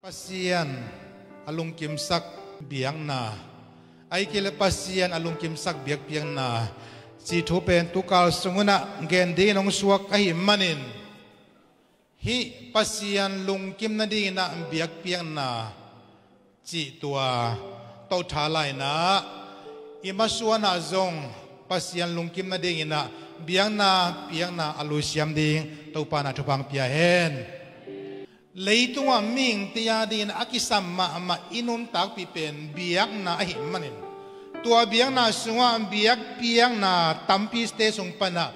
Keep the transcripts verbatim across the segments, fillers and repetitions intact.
Pasian a lungkimsak biakna, ahih kei leh Pasian a lungkimsak biakpiakna cih thu pen tukal sung hunah gen dingin hong suak ahih manin, hih Pasian lungkim nadingin ah biakpiakna cih tua tawh tha lai-in ah, i masuan ah zong Pasian lungkim nadingin ah biakna piakna a luisiam ding Topa in ah thupha hong pia hen. Leitungah mihingte a dingin a kisam mahmah i nuntakpih pen biakna ahih manin, tua biakna sungah biakpiakna tampite sung panah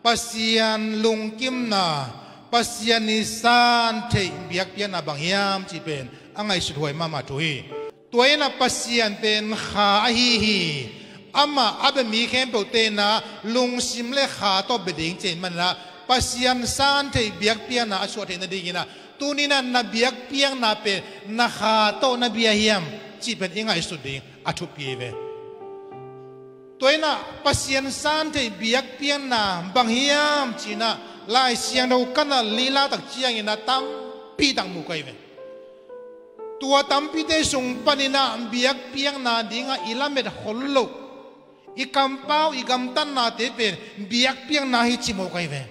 Pasian lungkimna, Pasian i san theih biakpiakna bang hiam cih pen a ngaihsut huai mahmah thu hi. Tua in ah Pasian pen kha ahi hi. Amah a bia mi khempeuhte in ah lungsim le kha tawh bia ding ci ahih manin ah, Pasian san theih biakpiakna a suah theih nadingin ah, tuni in ah na biakpiakna pen na kha tawh na bia hiam cih pen i ngaihsut ding a thupi hi ve. Tua in ah Pasian san theih biakpiakna bang hiam ci-in ah Lai Siangtho Kanna lila tak ciangin ah tampi tak mu ka hi ve. Tua tampite sung panin ah biakpiakna dingah i lamet khol loh, i kampau, i gamtatnate pen biakpiakna hi ci mawk ahi ve.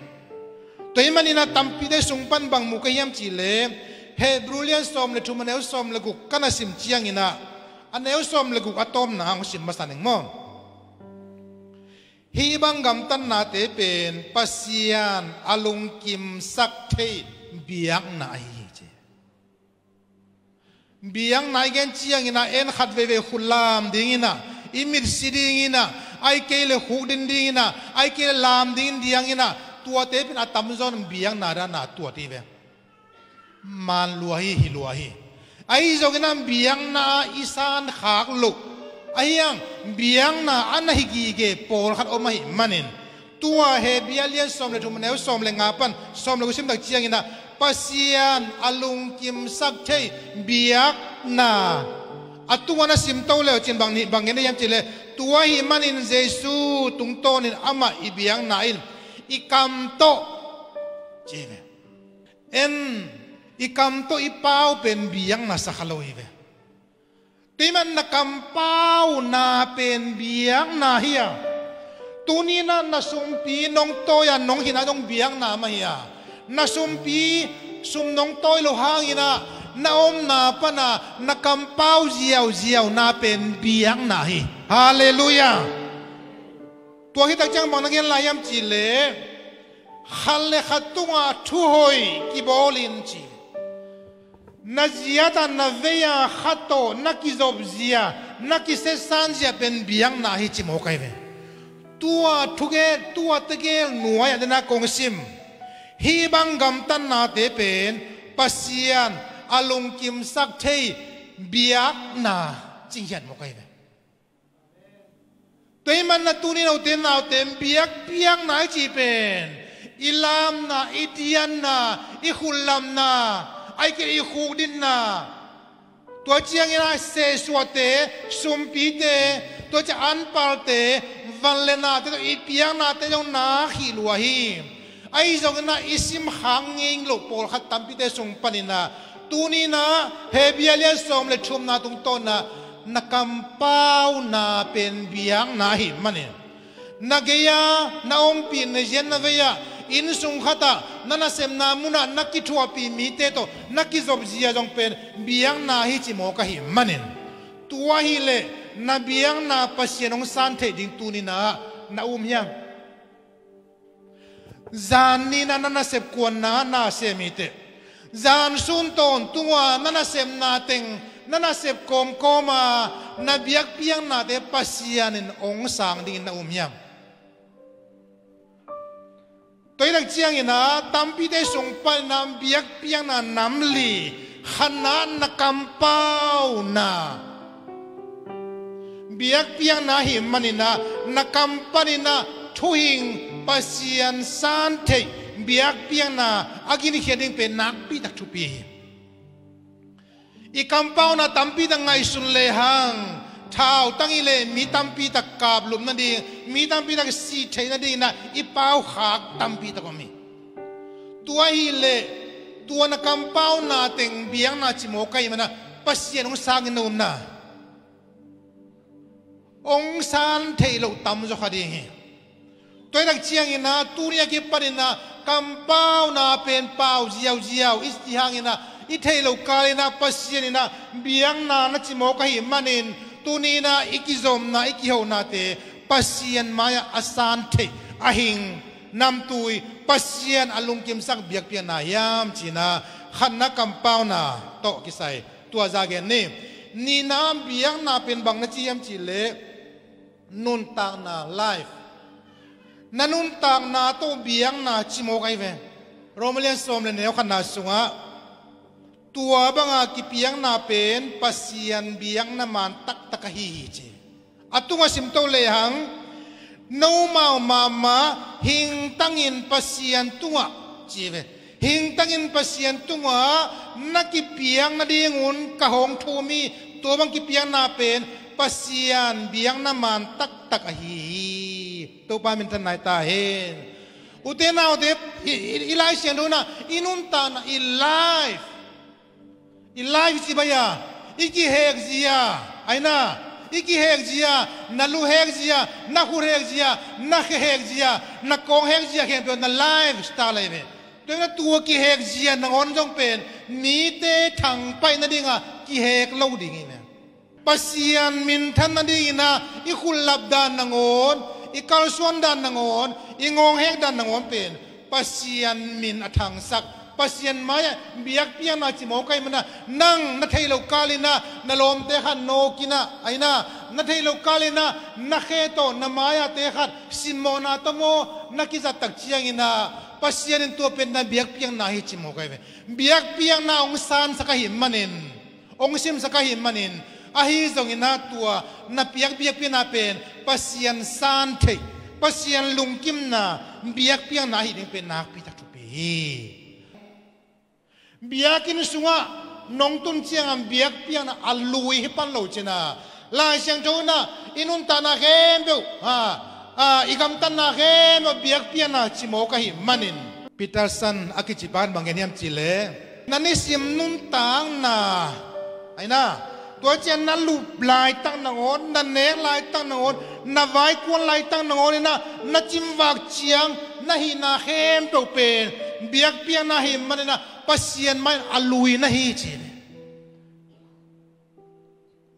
Tua ahih manin ah tampite sung pan bang mu ka hiam cih leh, Hebru lian sawm le thum, a neu sawm le guk ka na sim ciangin ah, a neu sawm le guk a tawpna hong sim masa ning maw. Hih bang gamtatnate pen Pasian a lungkimsak thei biakna ahi hi ci. Biakna i gen ciangin ah en khat veivei khut lam dingin ah, i mitsi dingin ah, ahih kei leh khukdin dingin ah, ahih kei leh lam dingin diangin ah, tuate pen a tamzaw in biakna dan a tuat hi ve. Man lua hi, hi lua hi. Ahi zongin ah biakna ah i san khak loh, ahi hang biakna a na hi gige pawlkhat om ahih manin, tua Hebru lian sawm le thum, a neu sawm le nga pan sawm le guk sim tak ciangin ah, Pasian a lungkimsak thei biakna a tungah na sim to le uh cin bang hi, bang gen na hiam cih leh, tua ahih manin Jesu tungtawnin amah i biakna in i kam tawh ci hi ve. En, i kam tawh i pau pen biakna sa kha lo hi ve. Tua ahih manin na kampauna pen biakna hi a, tuni in ah na sumpi nong tawi a nong hihna zong biakna mah hi a, na sumpi sum nong tawi loh hangin ah na omna pan a na kampau ziauziauna pen biakna hi. Halleluiah. Tua hi tak ciang bang na gen lai hiam cih leh, khat le khat tungah thuhoih kibawl in ci. Na zi a, na vei a khat tawh na kizop zia, na kisetsan zia pen biakna hi ci mawk ahi ve. Tua thugen, tua tegel nuai-ah den a kong sim, hih bang gamtatnate pen Pasian a lungkimsak thei biakna cih khiat mawk ahi ve. Tua ahih manin ah tuni note naute in biakpiakna i cih pen i lamna, i dianna, i khutlamna, ahih kei leh i khukdinna, tua ciangin ah sehsuahte, sumpite, tua ciang anpalte, van le nate tawh i piaknate zong nak hi lua hi. Ahi zongin ah i sim khak ngei loh pawlkhat tampite sung panin ah, tuni in ah Hebru lian sawm le thumna tungtawn ah, na kampauna pen biakna ahih manin, na gei-a na ompih, na zi a, na vei a, inn sung khat ah, na nasepna mun ah na kithuahpih mite tawh na kizop zia zong pen biakna hi ci mawk ahih manin, tua ahih leh na biakna Pasian hong san theih ding tuni in ah na um hiam? Zan ni-in ah na nasep kuanna na sem hi teh, zan sun tawntung ua na nasepna teng na nasep kawmkawm a, na biakpiaknate Pasian in hong sang dingin na um hiam? Tua hi tak ciangin ah tampite sung panin ah biakpiakna nam li, khatna ah na kampauna biakpiakna ahih manin ah, na kam panin ah thuhing, Pasian san theih biakpiakna a ginkhiat ding pen nakpi tak thupi hi. I kampauna tampi tak ngaihsun lehang, thautang hi leh mi tampi tak kaplum nading, mi tampi tak sih theih nadingin ah i pau khak tampi tak om hi. Tua ahih leh Tua na kampauna teng biakna cimawk ahih manin ah Pasian hong sangin na um na, hong san theih loh tamzaw kha ding hi. Tua hi tak ciangin ah tuni a kipanin ah kampauna pen pau ziauziau i si hangin ah i theih loh kalin ah Pasian in ah biakna na cimawk ahih manin tuni in ah i kizomna i kihohnate Pasian mai-ah a san theih, a hing, namtui, Pasian a lungkimsak biakpiakna hiam ci-in ah khatna kampauna tawh kisai tua zah gen ni. Nihna biakna pen bang na ci hiam cih leh nuntakna, life. Na nuntakna tawh biakna cimawk ahi ve. Roma lian sawm le neu khatna sungah tua banga kipiakna pen Pasian biakna man taktak ahi hi ci. A tungah simto lehang, nomau mahmah hingtangin Pasian tungah ci ve. Hingtangin Pasian tungah na kipiak nadingun ka hong thum hi. Tua bang kipiakna pen Pasian biakna man taktak ahi hi. Topa minthan nai ta hen. Ute naute, i, i, i Lai Siangtho in ah i nuntakna, i life, i life i ci bang a, i kihek zia, ahi na, i kihek zia, na lu hek zia, na khut hek zia, na khe hek zia, na kawng hek zia khempeuh na lifestyle ahi ve. Tua hi in ah tua kihek zia nangawn zong pen mite thangpaih nadingah kihek lo ding hi ve. Pasian minthan nadingin ah i khullap dan nangawn, i kalsuan dan nangawn, i ngawnghek dan nangawn pen Pasian min a thangsak, Pasian mai-ah biakpiakna cimawk ahih manin ah nang na theih loh kalin ah na lawmte khat nawk in ah, ahi na, na theih loh kalin ah na khe tawh na mai-ate khat simmawhna tawh maw na kizat tak ciangin ah Pasian in tua pen na biakpiakna hi cimawk ahi ve. Biakpiakna hong sansak ahih manin, hong simsak ahih manin, ahi zongin ah tua na piak biakpiakna pen Pasian san theih, Pasian lungkimna biakpiakna ahih ding pen nakpi tak thupi hi. Biakinn sungah nong tun ciangin biakpiakna a lui hi pan lo ci-in ah Lai Siangtho in ah i nuntakna khempeuh, a, a, i gamtatna khempeuh biakpiakna cimawk ahih manin, Peterson a kici pa in bang gen hiam cih leh, na nisim nuntakna, ahi na, tua ciang na lup laitak nangawn, na nek laitak nangawn, na vaikuan laitak nangawn in ah na cimvak ciang na hihna khempeuh pen biakpiakna ahih manin ah Pasian mai-ah a lui na hi ci.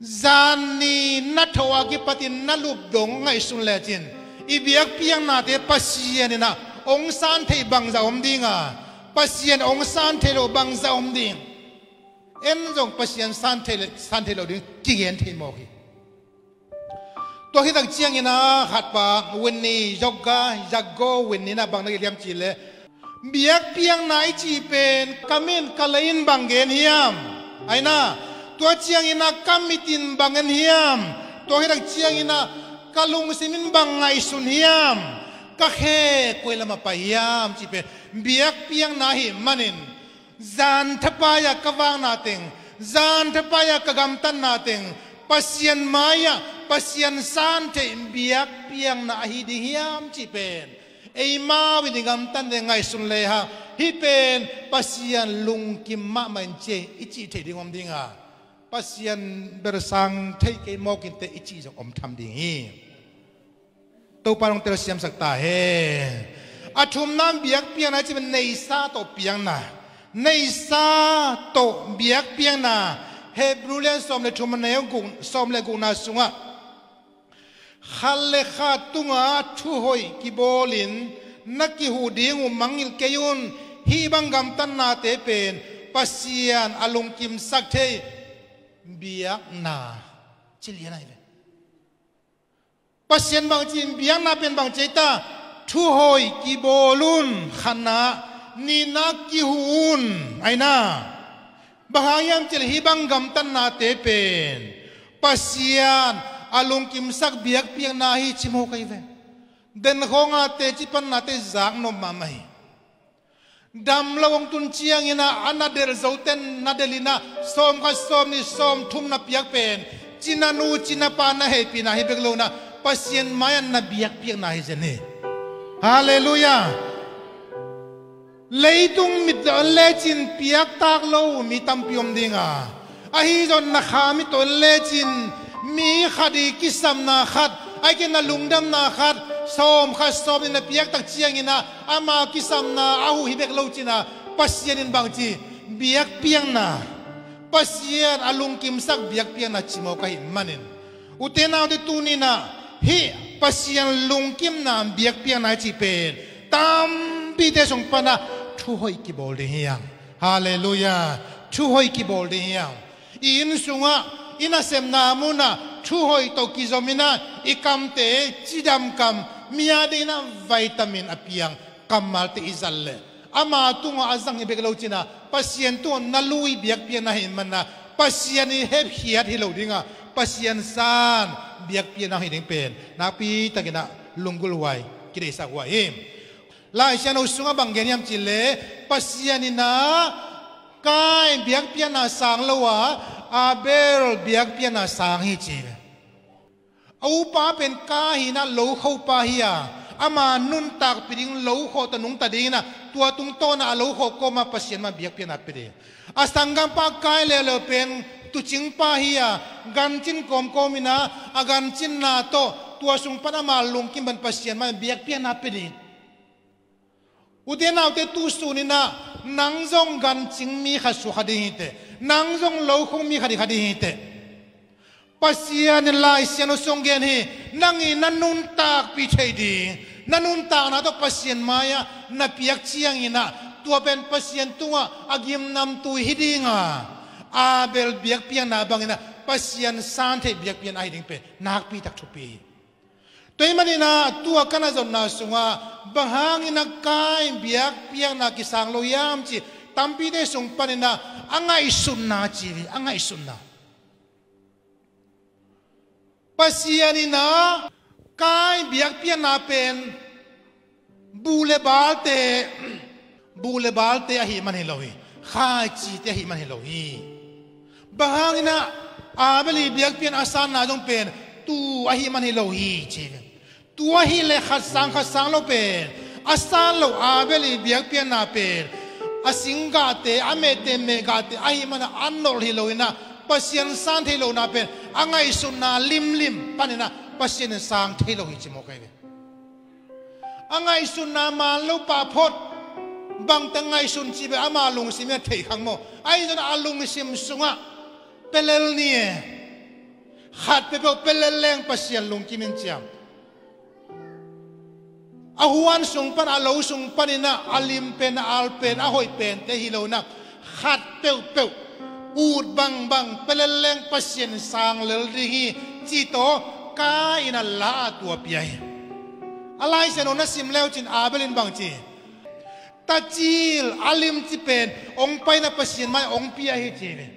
Zan ni na tho a kipatin na lup dong ngaihsun lecin i biakpiaknate Pasian in ah hong san theih bangzah om ding a, Pasian hong san theih loh bangzah om ding. En zong Pasian san theih le, san theih loh ding kigen thei mawk hi. Tua hi tak ciangin ah khat pa Winnie Jogga, Jaggo Winnie in ah bang na gen hiam cih leh, biakpiakna i cih pen ka mit ka lei in bang gen hiam? Ahi na, tua ciangin ah ka mit in bang en hiam? Tua hi tak ciangin ah ka lungsim in bang ngaihsun hiam? Ka khe koi lamah pai hiam cih pen biakpiakna ahih manin, zan thapai-a ka vakna teng, zan thapai-a ka gamtatna teng Pasian mai-ah Pasian san theih biakpiakna ahi ding hiam cih pen eimau in i gamtatna teng ngaihsun lehang, hih pen Pasian lungkim mahmah in ci hi i cih theih ding om ding a, Pasian belsang thei kei mawk inteh i cih zong om tham ding hi. Topa in hong telsiamsak ta hen. A thumna biakpiakna i cih pen neihsa tawh piakna. Neihsa tawh biakpiakna. Hebru lian sawm le thum a neu guk, sawm le gukna sungah, khat le khat tungah thuhoih kibawlin na kihuh ding uh mangngilh kei un. Hih bang gamtatnate pen Pasian a lungkimsak thei biakna ci lian ahi ve. Pasian bang ci in, biakna pen bang ci ei ta? Thuhoih kibawl un, khatna, nihna kihuh un, ahi na. Bang hang hiam cih leh hih bang gamtatnate pen Pasian a lungkimsak biakpiakna hi ci mawk ahi ve. Den khawng a teci pannate zak nop mahmah hi. Dam lo hong tun ciangin ah, a na delh zote na delh in ah, sawm khat, sawm nih, sawm thum na piak pen cina nu cina pa na hehpihna hi bek lo in ah, Pasian mai-ah na biakpiakna hi zen hi. Halleluiah. Leitung mit tawh en lecin piaktak lo mi tampi om ding a, ahi zong na kha mit tawh en lecin mi khat i kisamna khat, ahih kei leh na lungdamna khat, sawm khat sawm nih na piaktak ciangin ah ama kisamna a huh hi bek lo cin ah, Pasian in bangci biakpiakna, Pasian a lungkimsak biakpiakna cimawk ahih manin, ute naute, tuni-in ah hih Pasian lungkimna biakpiakna i cih pen tampite sung pan ah thu hoih kibawl ding hi hang. Halleluiah. Thu hoih kibawl ding hi hang. I inn sungah, i nasepna munah thu hoih tawh kizom in ah i kamte cidam kam, mi a dingin ah vitamin a piang kammalte i zat leh, ama tungah a zang hi bek lo cin ah, Pasian tungah na lui biakpiakna ahih manin ah, Pasian i hepkhiat hi lo ding a, Pasian san biakpiakna hi ding pen nakpi takin ah lunggulh huai, kideihsak huai hi. Lai Siangtho sungah bang gen hiam cih leh, Pasian in ah Kain biakpiakna sang lo a, Abel biakpiakna sang hi ci. A upa pen Kain hi in ah lokhopa hi a, ama nuntakpih ding, lokhawh tawh nungta dingin ah tua tungtawn ah a lokhawh kawm ah Pasian mah biakpiakna pia ding. A sanggampa Kain leuleu pen tuucingpa hi a, gancin kawmkawm in ah a gancinna tawh tua sung pan ama lungkim bangin Pasian mah biakpiakna pia ding. Ute naute, tu sun in ah nang zong gancing mi khat suak kha ding hi teh, nang zong lokhawh mi khat hi kha ding hi teh. Pasian in Lai Siangtho sung gen hi, nang i na nuntakpih theih ding, na nuntakna tawh Pasian mai-ah na piak ciangin ah, tua pen Pasian tungah a gimnamtui hi ding a, Abel biakpiakna bangin ah Pasian san theih biakpiakna ahi ding pen nakpi tak thupi hi. Tua ahih manin ah tua ka na zonna sungah bang hangin ah Kain biakpiakna kisang lo hiam cih, tampite sung panin ah a ngaihsutna ci hi, a ngaihsutna. Pasian in ah Kain biakpiakna pen buh le balte, buh le balte ahih man hi lo hi. Khaicite ahih man hi lo hi. Bang hangin ah Abel i biakpiakna a sanna zong pen tuu ahih man hi lo hi ci. Tuu ahih leh khat sang khat sang lo pen, a san lo Abel i biakpiakna pen a singgahte, a mehte mehgahte ahih man ah a nolh hi lo in ah, Pasian san thei lohna pen a ngaihsutna limlim panin ah Pasian in sang thei lo hi ci mawk hi ve. A ngaihsutna man lo pah phot, bangte ngaihsun cih pen ama lungsim in ah thei khak maw. Ahi zongin a lungsim sungah pelel ni e, khat peuhpeuh pelel leng Pasian lungkim in ciam. A huan sung pan, a lo sung panin ah a lim pen, a al pen, a hoih pente hi lo in ah, khat peuhpeuh ut bangbang pelel leng Pasian sang lel ding hi cih tawh Kain in ah la a tua pia hi. A Lai Siangtho na sim le uh cin Abel in bang ci, tacil a limci pen hong pai in ah Pasian mai hong pia hi ci hi.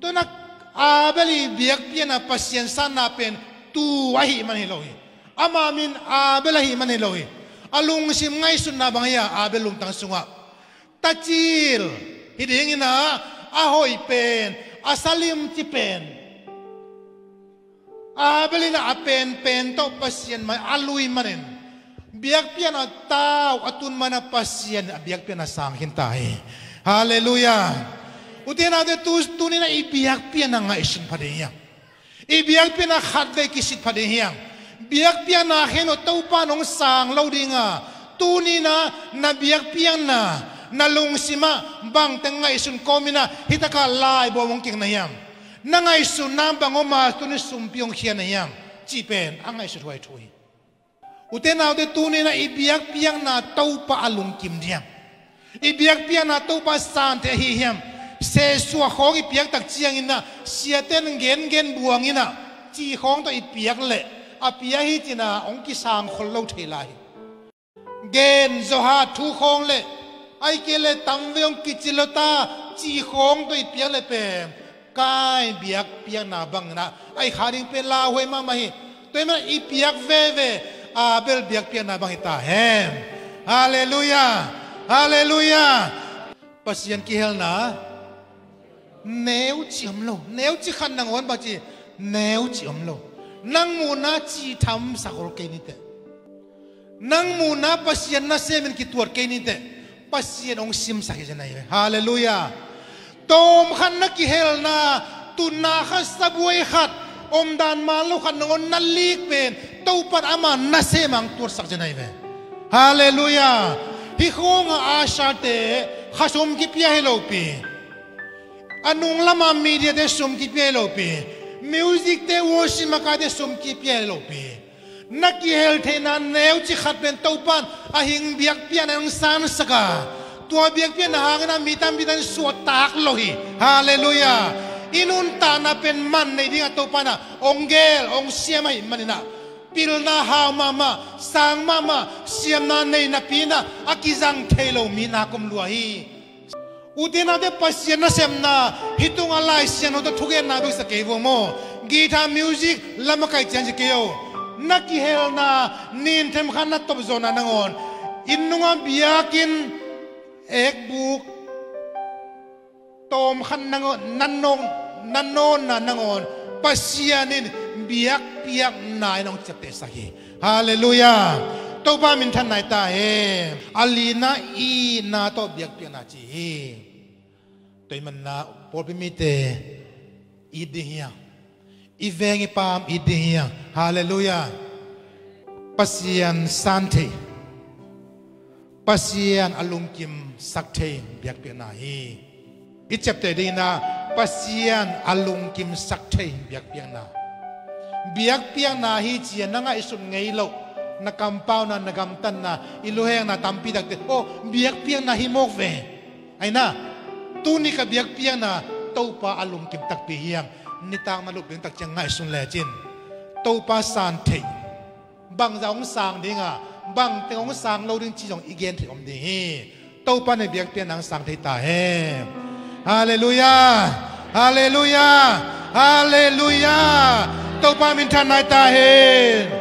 Tua in ah Abel i biakpiakna Pasian sanna pen tuu ahih man hi lo hi. Ama min Abel ahih man hi lo hi. A lungsim ngaihsutna bang hi a, Abel lungtang sungah tacil hi ding in ah, a hoih pen, a sa limci pen Abel in ah a penpen tawh Pasian mai a lui manin, biakpiakna tau a tun man ah Pasian in a biakpiakna sang khin ta hi. Halleluiah. Ute naute, tu, tuni-in ah i biakpiakna ngaihsun pha ding hiam? I biakpiakna khatvei kisit pha ding hiam? Biakpiakna khempeuh Topa in hong sang lo ding a, tuni-in ah na biakpiakna, na lungsim ah bangte ngaihsun kawm in ah hih tak ah laibu hong kik na hiam? Na ngaihsutna bang om a tuni sumpi hong khia na hiam cih pen a ngaihsut huai thu hi. Ute naute, tuni-in ah i biakpiakna Topa a lungkim diam? I biakpiakna Topa san thei ahi hiam? Sesuah khawng i piaktak ciangin ah siate in gengen buang in ah, cih khawng tawh i piak leh, a pia hi cin ah hong kisang khol lo thei lai hi. Gen zawhat thu khawng le, ahih kei leh tamvei hong kici lo ta, cih khawng tawh i piak leh pen Kain biakpiakna bangin ah a i kha ding pen lauhuai mahmah hi. Tua ahih manin i piak veve Abel biakpiakna bang hi ta hen. Halleluiah. Halleluiah. Pasian kihelna neu cih om lo. Neu cih khat nangawn bang ci, neu cih om lo. Nang muhna cih tham sa khol kei ni teh. Nang muhna Pasian nasemin kituat kei ni teh. Pasian hong simsak hi zen ahi ve. Halleluiah. Tawm khat na kihelna, tunna khat, sabuai khat, omdan man lo khat nangawn na lik pen Topan ama nasem ah hong tuatsak zen ahi ve. Halleluiah. Hih khawngah usher-te khasum kipia hi lopi, a nung lama media-te sum kipia hi lopi, music-te, worship makaite sum kipia hi lopi, na kihel theihna neuci khat pen Topan a hing biakpiakna hong sansak a, tua biakpiakna hangin ah mi tampi tan suahtak lo hi. Halleluiah. I nuntakna pen man nei dingah Topan ah hong gel, hong siam ahih manin ah, pilna hau mahmah, sang mahmah, siamna nei napi-in ah a kizang thei lo mi nak om lua hi. Ute naute, Pasian nasepna hih tungah Lai Siangtho tawh thugenna bek sa kei vua maw. Guitar music lam a kaih ciang ci kei o. Na kihelna, nin themkhat na tawpzawhna nangawn, inn nungah biakinn, ekbuk, tawm khat nangawn, na nawn, na nawnna nangawn Pasian in biakpiakna in hong ciaptehsak hi. Halleluiah. Topa minthanna hi ta hen. A lina, itna tawh biakpiakna ci hi. Tua ahih manin ah pawlpi mite, it ding hi hang. I veng i paam it ding hi hang. Halleluiah. Pasian san thei, Pasian a lungkimsak thei biakpiakna hi. I ciapteh dingin ah, Pasian a lungkimsak thei biakpiakna. Biakpiakna hi ci-a na ngaihsut ngei loh, na kampauna, na gamtatna, i luhengna tampi takte, aw, biakpiakna hi mawk ve. Ahi na, tuni ka biakpiakna Topa a lungkim takpi hiam? Nitak na lup ding tak ciang ngaihsun lecin, Topa san theih, bangzah hong sang ding a, bangteng hong sang lo ding ci zong i gen theih om ding hi. Topa in biakpiakna hong sang thei ta hen. Halleluiah. Halleluiah. Halleluiah. Topa minthanna hi ta hen.